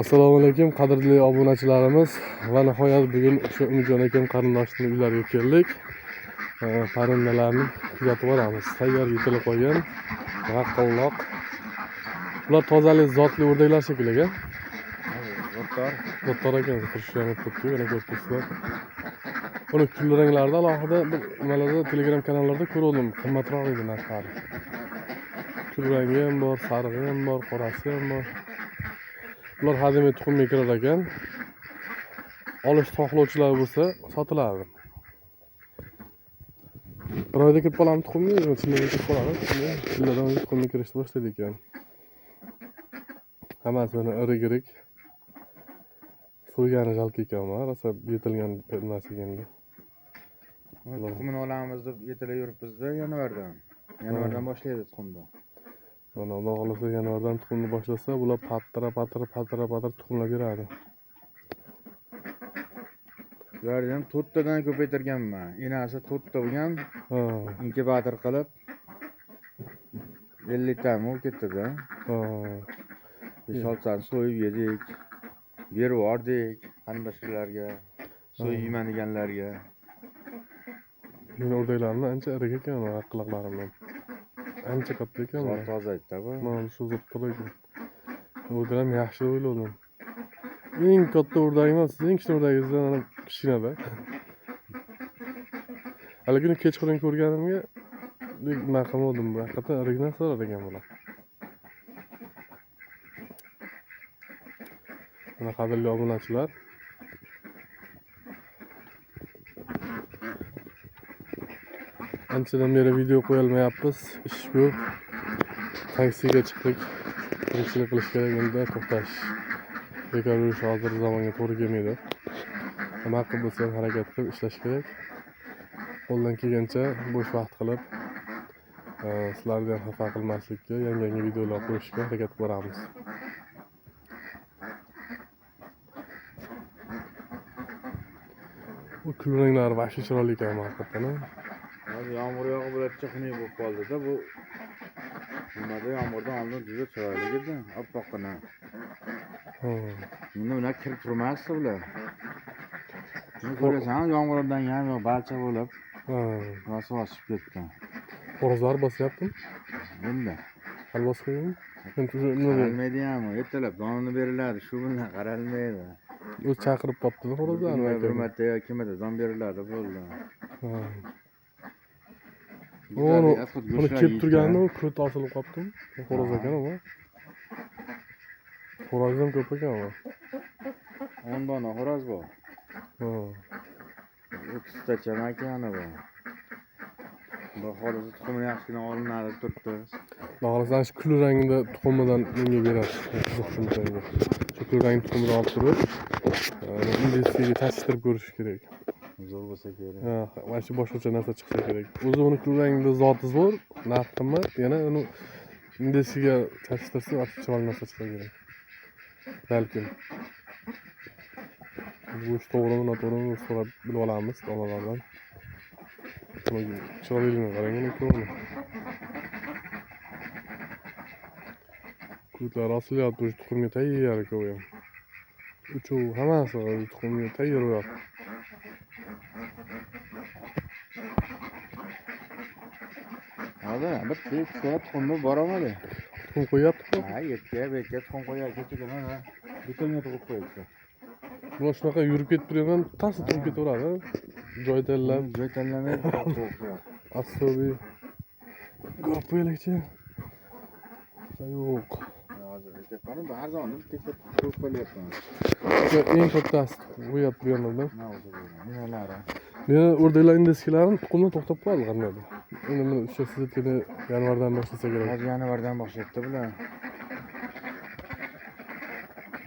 Assalomu alaykum qadrli obunachilarimiz va nihoyat bugun o'sha Umidjon akam qarindoshini uylariga keldik. Parrandalarni kuzatib boramiz. Tayyor yetilib qolgan g'aqilloq. Bular tozalik zotli o'rdaklar shekilli aka. Zotdor. Zotdor ekan, turishini turibdi, mana ko'rib turibsizlar. Buni kul ranglarida alohida bir nimalarda Telegram kanallarda ko'rgandim, qimmatroq edi narxlari. Kul rangi ham bor, sarig'i ham bor, qorasi ham bor. Bular hademay tuxumga kirar ekan. Olish xohlovchilar bo'lsa, sotiladi. Bir oyda kirib qoladimi tuxumga, yoki chillada kirib qoladi? Chilladan o'zi tuxumga kirishni boshlaydi ekan. Hammasi mana irik-irik. So'ygani жалко ekan, rosa yetilgan emas ekanda. Tuxumini olamiz deb yetilib yuribmiz-da yanvardan. Yanvardan boshlaydi tuxumni. Mana Xudo xohlasa yanvardan tuxumni boshlasa, bular pattira pattira pattira pattira tuxumlar beradi. Ularni ham 4tadan ko'paytirganman. Enasi 4ta bo'lgan, inkubator qilib 50 tami bo'lib ketdi-da. 5-6 tani so'yib yedik. Berib yubordik qarindoshlarga, so'yib yeyman deganlarga. Meni o'rdaklarim ancha irik ekan, g'aqilloqlarimdan. Ancha katta ekan. Zot toza edi bu. Mana shu zotdor ekan. O'rdak ham yaxshi deb o'yladim. Eng katta o'rdagim ham sizning kichkina o'rdagingizdan ham kichkinada. Hali kuni kechqurun ko'rganimga nima qilmadim, bu haqiqatan irik narsalar ekan bular. Mana qadrli obunachilar. Anchadan beri video qo'yolmayapmiz, ish ko'p. Taksiga chiqdik. Tirikchilik qilish kerak endi, to'xtash. Bekor yurish hozir zamonga to'g'ri kelmaydi. Nima qilib bo'lsa ham harakat qilib ishlash kerak. Qo'ldan kelgancha bo'sh vaqt qilib, sizlarni ham xafa qilmaslikka, yangi-yangi videolar qo'yishga harakat qilib boramiz. Bu kul ranglari vahshiy chiroyli ekan haqiqatan. Hozir yomg'ir yog'ib bularcha xunuk bo'lib qoldi-da, bu nimada yomg'irdan oldin juda chiroyli edi, oppoqqina. Endi ular kirib turmasdi ular. Buni ko'rasan, yomg'irdan ham yo'q, barcha bo'lib. Rosa oshib ketdi. Xo'rozlar bosyaptimi? Endi. Hali bosib qo'yaymi? Endi уже nima Qaralmaydi ham, ertalab donini beriladi, shu bilan qaralmaydi. O'zi chaqirib topdimi xo'rozlarni? Bir marta yo ikki marta don beriladi, bo'ldi. Uni kelib turganda u ko't osilib qolibdimi? Xo'roz ekan u. Xo'roz ham ko'p ekan u. 10 dona xo'roz bor. 30 tacha makani bor. Bu xo'roz tuxumi yaxshigina olinadi turibdi. Xohlasa shu kul rangida tuxumidan menga berasiz. Qiziq shunga. Shu kul rang tuxumidan olib turib, indiyskiga tashishtirib ko'rish kerak. Zo'r bo'lsa kerak. Ha, mana shu boshqacha narsa chiqsa kerak. O'zi uni kul rangida zoti zo'r, narxi qimmat, yana uni indiyskiga tashishtirsa, вообще chiroyli narsa chiqsa kerak. Balkim. Bu ish to'g'rimi, noto'g'rimi so'rab bilib olamiz domlalardan. Chiroyliligini qarang, uni ko'rini. Ko'tlari osilyapti, o'sha tuxumga tayyor ko'p ham. Uchuv hammasi tuxumga tayyor bo'lyapti. Hozir bir ikkita tuxumni borolmadi. Tuxum qo'yyapti-ku. Ha, yetga, bekka tuxum qo'yadi, kechagina mana butunga tug'ib qo'yibdi. Bular shunaqa yurib ketib turgandan tarsa tug'ib ketaveradi. Joy tanlab, joy tanlamay tug'ib qo'yadi. Asobiy. Ko'rib qo'yaylikchi. Yo'q. Hozir aytyapman, bu har zamon bitta ko'p qo'yyapman. Eng kattasi qo'yyapti turganlardan. Nima o'zi bu? Nimalari? Meni o'rdaklar indeskilarim tuxumdan to'xtab qoldi qandaydir. Endi buni o'sha siz aytgandek yanvardan boshlasa kerak. Hozir yanvardan boshlayapti bular.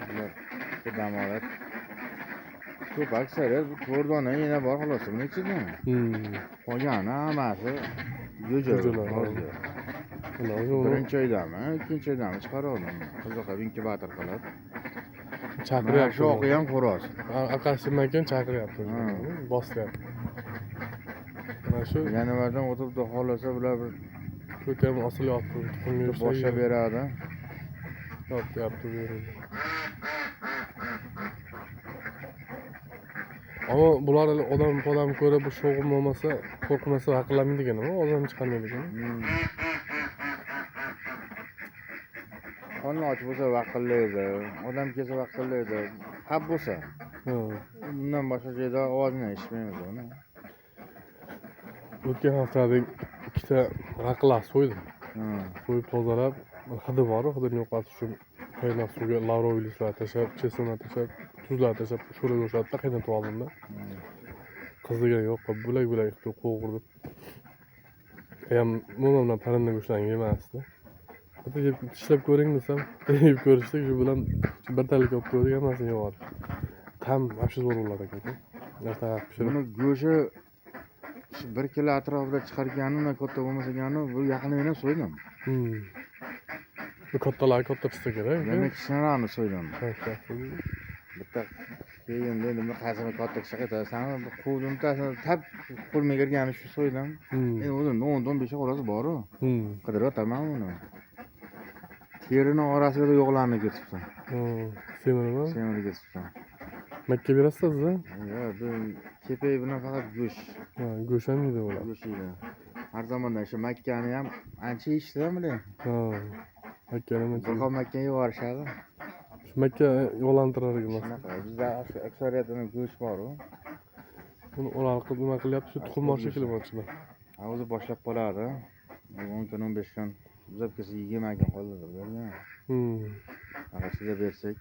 Bular bu dam oladi. Ko'p aksariyat bu 4 dona yana bor xolos, buni ichida. Qolgani hammasi jo'ja. Jo'jalar, ha. Hozir. Birinchi oydami, ikkinchi oydami chiqaruvdim. Qiziqib inkubator qilib. Chaqiryapti. Shu o'qi ham xo'roz. Aqashimdan keyin chaqiryapti. Bosyapti. Mana shu yanvardan o'tib xohlasa bular bir ko'k ham osilyapti, tuxumga boshlab beradi. Yotdi, yotdi, bu yerda. Ammo bular odam odam ko'rib bir shovqin bo'lmasa, qo'rqmasa haqillamaydi ekan, odam chiqarmaydi ekan. Qorni och bo'lsa vaqillaydi, odam kelsa vaqillaydi. Xavf bo'lsa. Undan boshqa joyda ovozini eshitmaymiz uni. O'tgan haftada ikkita raqilab so'ydim. So'yib tozalab, hidi bor, hidini yo'qotish uchun qaynoq suvga lavrovый listlar tashlab, chesona tashlab, tuzlar tashlab, sho'raga o'xshatib qaynatib oldimda. Qizigan yo'q, bo'lak-bo'lak qilib qovurdim. Ham umuman parranda go'shtlarini yemasdi. Bitta yeb tishlab ko'ring desam, yeb ko'rishdik, shu bilan bir talik olib qo'ydik, hammasini yeb oldik. Ta'm вообще zo'r bo'ladi ekan. Ertalab pishirib. Buni go'shti 1 kilo atrofida chiqargani, undan katta bo'lmasa ekani, bu yaqinda men ham so'ydim. Bu kattalar katta pista kerak. Yana kichkinaroqni so'ydim. Bitta keyin endi buni qaysini katta kishi qaytarasan, bu quvdim tasini tap qo'limga kirgani shu so'ydim. Endi o'zim 10-15 xo'roz bor-u. Qidiryapman uni. Terini orasiga yo'qlanib ketibdi. Semirmi? Semirib ketibdi. Makka berasiz-a? Yo'q, bu kepak bilan faqat go'sht. Ha, go'sht ham yeydi ular. Go'sht yeydi. Har zamonda shu makkani ham ancha yeyishdi bular. Ha. Makkani Bir xil makka yuborishadi. Shu makka yo'qlantirar ekan. Shunaqa bizda aksariyatini go'sht bor-u. Buni ular qilib nima qilyapti? Shu tuxum bor shekilli ichida. Ha, o'zi boshlab qoladi. 10 kun, 15 kun uzab kelsa 20 kun qoladi bularga. Aqashiga bersak.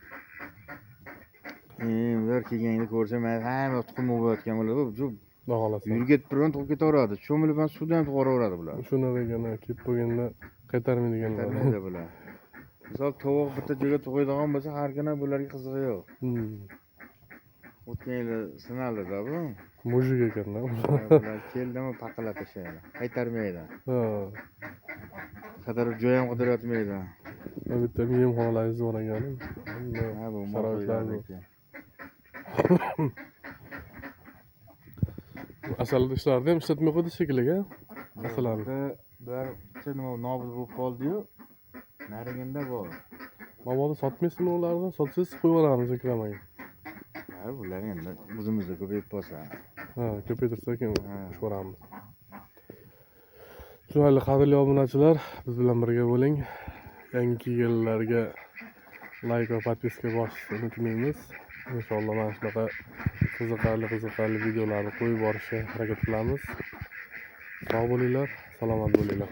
Ular kelganingda ko'rsam, hamma tuxum bo'layotgan bo'ladi. Bu Xudo xohlasa. yurib ketib turgan tug'ib ketaveradi. Cho'milib ham suvda ham tug'oraveradi bular. Shunaqa ekan, kelib bo'lganda qaytarmaydiganlar. Qaytarmaydi bular. Misol tovuq bitta joyga tug'adigan bo'lsa, har kuni bularga qizig'i yo'q. O'tgan yili sinaldi-da bu. Mujik ekanda. Bular keldimi paqillab tashlaydi. Qaytarmaydi. Ha. Qidirib joy ham qidirayotmaydi. Bitta mehmonxonalar zo'r ekan. Ha, bu sharoitlar mo'l. Asal ishlarni ham ishlatmay qo'ydi shekilli, a? Asalari. Bular nima nobud bo'lib qoldi-yu. Nariginda bor. Mabodo sotmaysizmi ularni? Sotsangiz qo'yib yuboramiz reklamaga. Ha, bular endi o'zimizda ko'payib qolsa. Ha, ko'paytirsak keyin qo'shib yuboramiz. Tushunarli, qadrli obunachilar, biz bilan birga bo'ling. Yangi kelganlarga like va podpiska bosishni unutmaymiz. Inshaalloh mana shunaqa qiziqarli videolarni qo'yib borishga harakat qilamiz. Sog' bo'linglar, salomat bo'linglar.